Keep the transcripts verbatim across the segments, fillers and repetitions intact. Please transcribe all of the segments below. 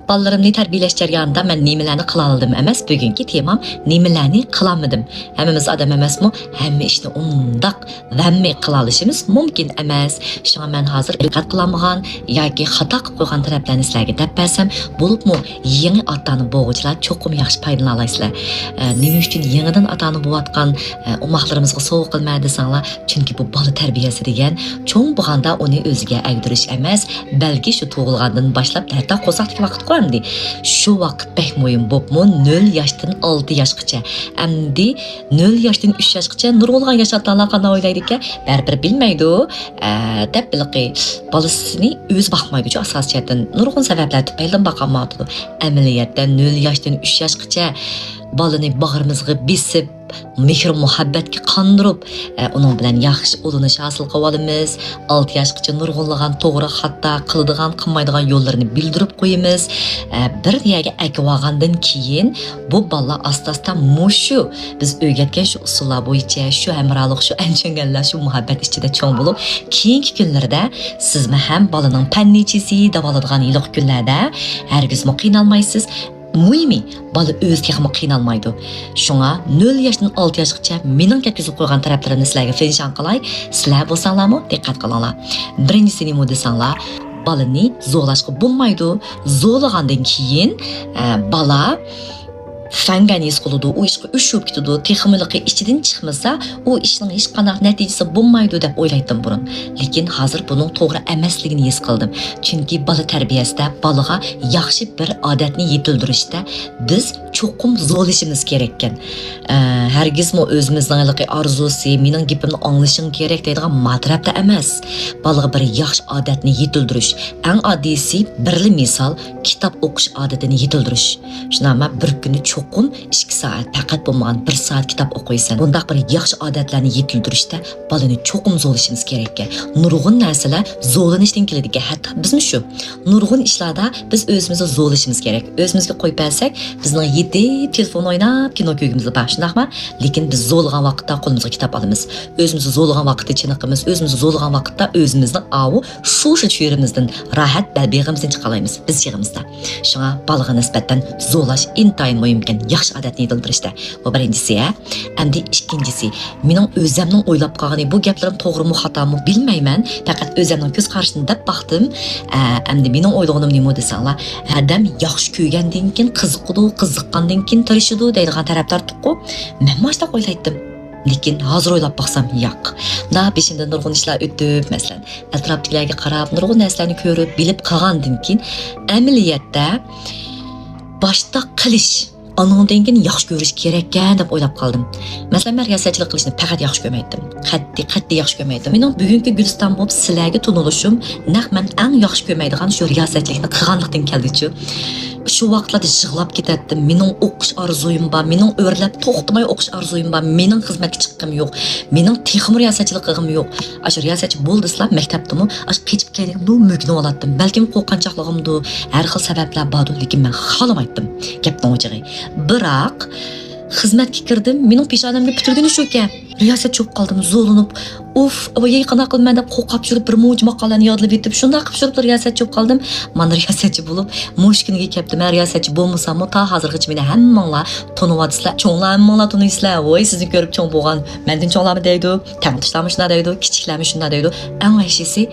بالىلىرىمنى تەربىيەلەش جەريانىدا مەن نېمىلەرنى قىلالىدىم ئەمەس، بۈگۈنكى تېمام نېمىلەرنى قىلالمىدىم. ھەممىمىز ئادەم ئەمەسمۇ؟ ھەممە ئىشنى ئۇنداق ۋەممى قىلالىشىمىز مۇمكىن ئەمەس. شۇڭا مەن ھازىر دىققەت قىلالمىغان ياكى خاتا قىلىپ قويغان تەرەپلەرنى سىلەرگە دەپ بەرسەم، بولۇپمۇ يېڭى ئاتا-ئانا بولغۇچىلار چوقۇم ياخشى پايدىلىنالايسىلەر. ئە، نېمە ئۈچۈن يېڭىدىن ئاتا-ئانا بولۇۋاتقان، ئە، ئوماقلىرىمىزغا سوۋغا قىلىمەن دېسەڭلار، چۈنكى بۇ بالا تەربىيەسى دېگەن چوڭ بولغاندا ئۇنى ئۆزىگە ئەگدۈرۈش ئەمەس، بەلكى شۇ تۇغۇلغاندىن باشلاپ، ھەتتا قورساقتىكى ۋاقىتقۇ ئەمدى. شۇ ۋاقىت بەك مۇھىم بوپمۇ، نۆل ياشتىن ئالتە ياشقىچە. ئەمدى نۆل ياشتىن ئۈچ ياشقىچە نۇرغۇنلىغان ياش ئاتا-ئانىلار قانداق ئويلايدىكەن؟ بەرىبىر بىلمەيدۇ، ئە، دەپ ھېلىقى بالىسىنى ئۆزى باقمايدۇچۇ ئاساسىي جەھەتتىن. نۇرغۇن سەۋەبلەر تۈپەيلىدىن باقالمايۋاتىدۇ. ئەمەلىيەتتە نۆل ياشتىن ئۈچ ياشقىچە بالىنى باغرىمىزغا بېسىپ، مېھىر-مۇھەببەتكە قاندۇرۇپ، ئە، ئۇنىڭ بىلەن ياخشى ئۇلىنىش ھاسىل قىلىۋالىمىز. ئالتە ياشقىچە نۇرغۇنلىغان توغرا، خاتا، قىلىدىغان، قىلمايدىغان يوللىرىنى بىلدۈرۈپ قويىمىز. ئە، بىر يەرگە ئەكىۋالغاندىن كېيىن، بۇ بالىلار ئاستا-ئاستا مۇشۇ بىز ئۆگەتكەن شۇ ئۇسۇللار بويىچە، شۇ ھەمراھلىق، شۇ ئەنچۈرگەنلەر، شۇ مۇھەببەت ئىچىدە چوڭ بولۇپ، كېيىنكى كۈنلىرىدە سىزمۇ ھەم بالىنىڭ پەننىچىسى دەۋالىدىغان ھېلىقى كۈنلەردە ھەرگىزمۇ قىينالمايسىز. مۇھىمى، بالا ئۆزى تېخىمۇ قىينالمايدۇ. شۇڭا نۆل ياشتىن ئالتە ياشقىچە مېنىڭ كەتكۈزۈپ قويغان تەرەپلىرىمنى سىلەرگە فىنشان قىلاي. سىلەر بولساڭلارمۇ دىققەت قىلىڭلار. بىرىنچىسى نېمە دېسەڭلار، بالىنى زورلاشقا بولمايدۇ. زورلىغاندىن كېيىن، ئە، بالا فەڭگەن ھېس قىلىدۇ، ئۇ ئىشقا ئۆچۈپ كېتىدۇ، تېخىمۇ ئىچىدىن چىقمىسا، ئۇ ئىشنىڭ ھېچقانداق نەتىجىسى بولمايدۇ دەپ ئويلايتتىم بۇرۇن. لېكىن ھازىر بۇنىڭ توغرا ئەمەسلىكىنى ھېس قىلدىم. چۈنكى بالا تەربىيەسىدە بالىغا ياخشى بىر ئادەتنى يېتىلدۈرۈشتە بىز چوقۇم زورلىشىمىز كېرەككەن. ئە، ھەرگىزمۇ ئۆزىمىزنىڭ ھېلىقى ئارزۇسى، مېنىڭ گېپىمنى ئاڭلىشىڭ كېرەك دەيدىغان ماتەرەپتە ئەمەس. بالىغا بىر ياخشى ئادەتنى يېتىلدۈرۈش. ئەڭ ئاددىيسى، بىرلا مىسال، كىتاب ئوقۇش ئادىتىنى يېتىلدۈرۈش. شۇنداقمۇ بىر كۈنى چوقۇم ئىككى سائەت، پەقەت بولمىغان بىر سائەت كىتاب ئوقۇيسەن. بۇنداق بىر ياخشى ئادەتلەرنى يېتىلدۈرۈشتە بالىنى چوقۇم زورلىشىمىز كېرەككەن. نۇرغۇن نەرسىلەر زورلىنىشتىن كېلىدىكەن. ھەتتا بىزمۇ شۇ. نۇرغۇن ئىشلاردا بىز ئۆزىمىزنى زورلىشىمىز كېرەك. ئۆزىمىزگە قويۇپ بەرسەك، بىزنىڭ يېتىپ تېلېفون ئويناپ كىنو كۆرگۈمىز بار، شۇنداقمۇ؟ لېكىن بىز زورلىغان ۋاقىتتا قولىمىزغا كىتاب ئالىمىز. ئۆزىمىزنى زورلىغان ۋاقىتتا چېنىقىمىز. ئۆزىمىزنى زورلىغان ۋاقىتتا ئۆزىمىزنىڭ ئاۋۇ شۇ شۇ چۆرىمىزدىن راھەت بەلبېغىمىزدىن چىقالايمىز بىز يىغىمىزدا. شۇڭا بالىغا نىسبەتەن زورلاش ئىنتايىن مۇھىمكەن، ياخشى ئادەتنى يېتىلدۈرۈشتە. بۇ بىرىنچىسى، ھە. ئەمدى ئىككىنچىسى، مېنىڭ ئۆزەمنىڭ ئويلاپ قالغىنى، بۇ گەپلىرىم توغرىمۇ، خاتامۇ بىلمەيمەن. پەقەت ئۆزەمنىڭ كۆز قارىشىنى دەپ باقتىم. ئە، ئەمدى مېنىڭ ئويلىغىنىم نېمە دېسەڭلار، ئادەم ياخشى كۆرگەندىن كېيىن قىزىقىدۇ، قىزىققاندىن كېيىن تىرىشىدۇ دەيدىغان تەرەپلەر تۇققۇ. مەنمۇ ئاشۇنداق ئويلايتتىم. لېكىن ھازىر ئويلاپ باقسام، ياق. مۇنداق بېشىمدىن نۇرغۇن ئىشلار ئۆتۈپ، مەسىلەن، ئەتراپتىكىلەرگە قاراپ، نۇرغۇن نەرسىلەرنى كۆرۈپ، بىلىپ قالغاندىن كېيىن، ئەمەلىيەتتە باشتا قىلىش، ئانىڭدىن كېيىن ياخشى كۆرۈش كېرەككەن دەپ ئويلاپ قالدىم. مەسىلەن، مەن رىياسەتچىلىك قىلىشنى پەقەت ياخشى كۆرمەيتتىم. قەتئىي، قەتئىي ياخشى كۆرمەيتتىم. مېنىڭ بۈگۈنكى گۈلىستان بولۇپ سىلەرگە تونۇلۇشۇم نەق مەن ئەڭ ياخشى كۆرمەيدىغان شۇ رىياسەتچىلىكنى قىلغانلىقتىن كەلدىچۇ. شۇ ۋاقىتلاردا يىغلاپ كېتەتتىم. مېنىڭ ئوقۇش ئارزۇيۇم بار، مېنىڭ ئۆرلەپ توختىماي ئوقۇش ئارزۇيۇم بار، مېنىڭ خىزمەتكە چىققۇم يوق، مېنىڭ تېخىمۇ رىياسەتچىلىك قىلغۇم يوق. ئاشۇ رىياسەتچى بول دېسىلا، مەكتەپتىمۇ ئاشۇ قېچىپ كەينىگە نۇرمۇ مۆكۈنۈۋالاتتىم. بەلكىم قورققانچاقلىقىمدۇ، ھەر خىل سەۋەبلەر باردۇ، لېكىن مەن خالىمايتتىم، گەپنىڭ ئوچۇقى. بىراق، خىزمەتكە كىردىم، مېنىڭ پېشانەمگە پۈتۈلگىنى شۇكەن. رىياسەتچى بولۇپ قالدىم، زورلىنىپ. ئۇف، ۋاي، قانداق قىلىمەن دەپ قورقۇپ يۈرۈپ، بىر مۇنچە ماقالىنى يادلىۋېتىپ، شۇنداق قىلىپ يۈرۈپلا رىياسەتچى بولۇپ قالدىم. مانا رىياسەتچى بولۇپ، مۇشۇ كۈنگە كەپتىمەن. رىياسەتچى بولمىساممۇ، تا ھازىرغىچە مېنى ھەممىڭلار تونۇۋاتىسىلەر. چوڭلار ھەممىڭلار تونۇيسىلەر. ۋاي، سىزنى كۆرۈپ چوڭ بولغان، مەندىن چوڭلارمۇ دەيدۇ، تەڭتۇشلارمۇ شۇنداق دەيدۇ، كىچىكلەرمۇ شۇنداق دەيدۇ. ئەڭ ۋەھشىيسى،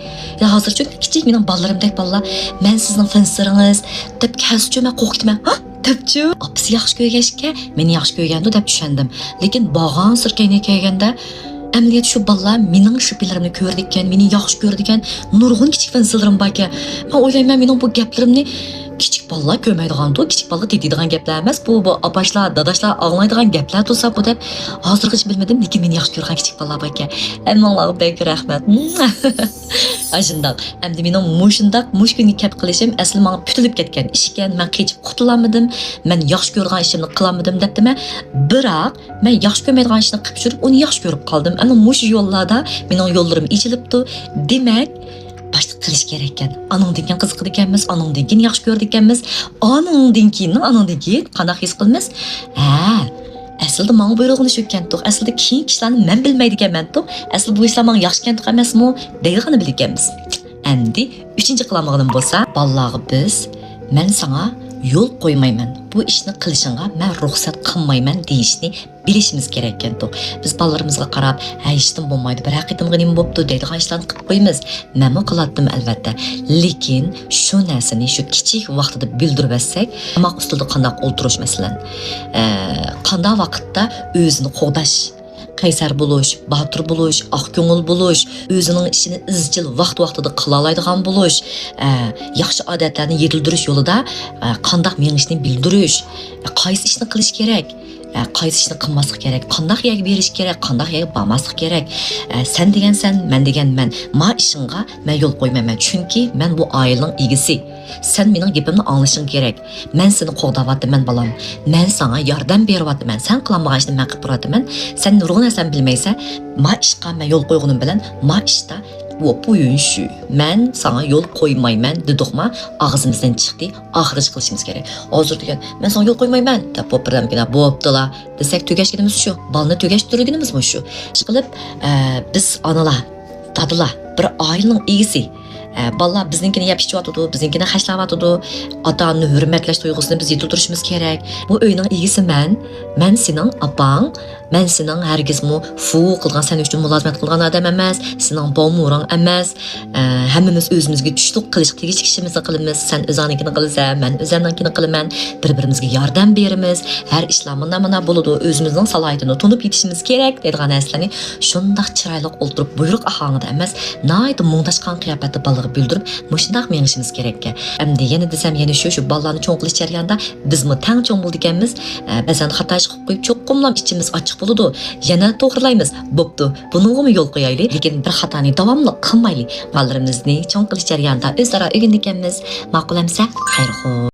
يا ھازىر چۈنكى كىچىك مېنىڭ بالىلىرىمدەك بالىلار، مەن سىزنىڭ فىنسىرىڭىز دەپ كەلسىچۇ، مەن قورقۇپ كېتىمەن. ھا؟ دەپچۇ. ئاپىسى ياخشى كۆرگەچكە، مېنى ياخشى كۆرگەندۇ دەپ چۈشەندىم. لېكىن بارغانسېرى كەينىگە كەلگەندە، ئەمەلىيەتتە شۇ بالىلار مېنىڭ شۇ پىلىرىمنى كۆرىدىكەن، مېنى ياخشى كۆرىدىكەن، نۇرغۇن كىچىك فىنسىرلىرىم باركەن. مەن ئويلايمەن، مېنىڭ بۇ گەپلىرىمنى كىچىك بالىلار كۆرمەيدىغاندۇ، كىچىك بالىلار تېتىيدىغان گەپلەر ئەمەس، بۇ، بۇ ئاپاشلار، داداشلار ئاڭلايدىغان گەپلەر تۇرسا بۇ دەپ ھازىرغىچە بىلمىدىم، لېكىن مېنى ياخشى كۆرىدىغان كىچىك بالىلار باركەن. ھەممىڭلارغا بەك رەھمەت. ئاشۇنداق. ئەمدى مېنىڭ مۇشۇنداق، مۇشۇ كۈنگە كەپ قېلىشىم ئەسلى ماڭا پۈتۈلۈپ كەتكەن ئىش ئىكەن. مەن قېچىپ قۇتۇلالمىدىم، مەن ياخشى كۆرىدىغان ئىشىمنى قىلالمىدىم دەپتىمەن. بىراق، مەن ياخشى كۆرمەيدىغان ئىشنى قىلىپ يۈرۈپ، ئۇنى ياخشى كۆرۈپ قالدىم. ئەمما مۇشۇ يوللاردا مېنىڭ يوللىرىم ئېچىلىپتۇ. دېمەك، باشتا قىلىش كېرەككەن. ئانىڭدىن كېيىن قىزىقىدىكەنمىز، ئانىڭدىن كېيىن ياخشى كۆرىدىكەنمىز. ئانىڭدىن كېيىن، ئانىڭدىن كېيىن قانداق ھېس قىلىمىز؟ ھە، ئەسلىدە ماڭا بۇيرۇلغىنى شۇ كەنتۇق. ئەسلىدە كېيىنكى ئىشلارنى مەن بىلمەيدىكەنمەنتۇق. ئەسلى بۇ ئىشلار ماڭا ياخشى كەنتۇق ئەمەسمۇ؟ دەيدىغاننى بىلىكەنمىز. ئەمدى ئۈچىنچى قىلالمىغىنىم بولسا، بالىلارغا بىز، مەن ساڭا يول قويمايمەن، بۇ ئىشنى قىلىشىڭغا مەن رۇخسەت قىلمايمەن دېيىشنى بىلىشىمىز كېرەككەنتۇق. بىز بالىلىرىمىزغا قاراپ، ھە، ھېچنېمە بولمايدۇ، بىر ھەر قېتىمغا نېمە بوپتۇ دەيدىغان ئىشلارنى قىلىپ قويىمىز. مەنمۇ قىلاتتىم، ئەلۋەتتە. لېكىن شۇ نەرسىنى شۇ كىچىك ۋاقتىدا بىلدۈرۈۋەتسەك، تاماق ئۈستىلىدە قانداق ئولتۇرۇش، مەسىلەن، ئە، قانداق ۋاقىتتا ئۆزىنى قوغداش، قەيسەر بولۇش، باتۇر بولۇش، ئاق كۆڭۈل بولۇش، ئۆزىنىڭ ئىشىنى ئىزچىل ۋاقتى-ۋاقتىدا قىلالايدىغان بولۇش، ئە، ياخشى ئادەتلەرنى يېتىلدۈرۈش يولىدا، ئە، قانداق مېڭىشنى بىلدۈرۈش، ئە، قايسى ئىشنى قىلىش كېرەك، ئە، قايسى ئىشنى قىلماسلىق كېرەك، قانداق يەرگە بېرىش كېرەك، قانداق يەرگە بارماسلىق كېرەك، ئە، سەن دېگەن سەن، مەن دېگەن مەن، ما ئىشىڭغا مەن يول قويمايمەن، چۈنكى مەن بۇ ئائىلىنىڭ ئىگىسى. سەن مېنىڭ گېپىمنى ئاڭلىشىڭ كېرەك. مەن سېنى قوغداۋاتىمەن، بالام. مەن ساڭا ياردەم بېرىۋاتىمەن. سەن قىلالمىغان ئىشنى مەن قىلىپ تۇرۇۋاتىمەن. سەن نۇرغۇن نەرسىنى بىلمەيسەن. ما ئىشقا مەن يول قويغىنىم بىلەن، ما ئىشتا بۇ بۇيۇنشۈ. مەن ساڭا يول قويمايمەن دېدۇقما، ئاغزىمىزدىن چىقتى. ئاخىرىغىچە قىلىشىمىز كېرەك. ھازىر دېگەن، مەن ساڭا يول قويمايمەن دەپ بولۇپ بىردەمگىلا بوپتىلا دېسەك، تۈگەشكىنىمىز شۇ. بالىنى تۈگەشتۈرگىنىمىزمۇ شۇ. ئىشقىلىپ، ئە، بىز ئانىلار، دادىلار، بىر ئائىلىنىڭ ئىگىسى. ئە، بالىلار بىزنىڭكىنى يەپ ئىچىۋاتىدۇ، بىزنىڭكىنى خەجلەۋاتىدۇ. ئاتا-ئانىنى ھۆرمەتلەش تۇيغۇسىنى بىز يېتىلدۈرۈشىمىز كېرەك. بۇ ئۆينىڭ ئىگىسى مەن. مەن سېنىڭ ئاپاڭ. مەن سېنىڭ ھەرگىزمۇ فۇ قىلغان، سەن ئۈچۈن مۇلازىمەت قىلغان ئادەم ئەمەس. سېنىڭ بومۇرۇڭ ئەمەس. ئە، ھەممىمىز ئۆزىمىزگە چۈشلۈك قىلىشقا تېگىشلىك ئىشىمىزنى قىلىمىز. سەن ئۆزۈڭنىڭكىنى قىلىسەن، مەن ئۆزۈمنىڭكىنى قىلىمەن. بىر-بىرىمىزگە ياردەم بېرىمىز. ھەر ئىشلار مۇنداق-مۇنداق بولىدۇ. ئۆزىمىزنىڭ سالاھىيىتىنى تونۇپ يېتىشىمىز كېرەك دەيدىغان نەرسىلەرنى شۇنداق چىرايلىق ئولتۇرۇپ بۇيرۇق ئاھاڭىدا ئەمەس، ناھايىتى مۇڭداشقان قىياپەتتە بالىغا بىلدۈرۈپ، مۇشۇنداق مېڭىشىمىز كېرەككەن. ئەمدى يەنە دېسەم، يەنە شۇ، شۇ بالىلارنى چوڭ قىلىش جەريانىدا بىزمۇ تەڭ چوڭ بولىدىكەنمىز. ئە، بەزەن خاتا ئىش قىلىپ قويۇپ، چوقۇملا ئىچىمىز ئاچچىق بولىدۇ. يەنە توغرىلايمىز. بوپتۇ، بۇنىڭغىمۇ يول قويايلى. لېكىن بىر خاتانى داۋاملىق قىلمايلى. بالىلىرىمىزنى چوڭ قىلىش جەريانىدا ئۆزئارا ئۆگىنىدىكەنمىز. ماقۇل ئەمسە، خەير-خوش.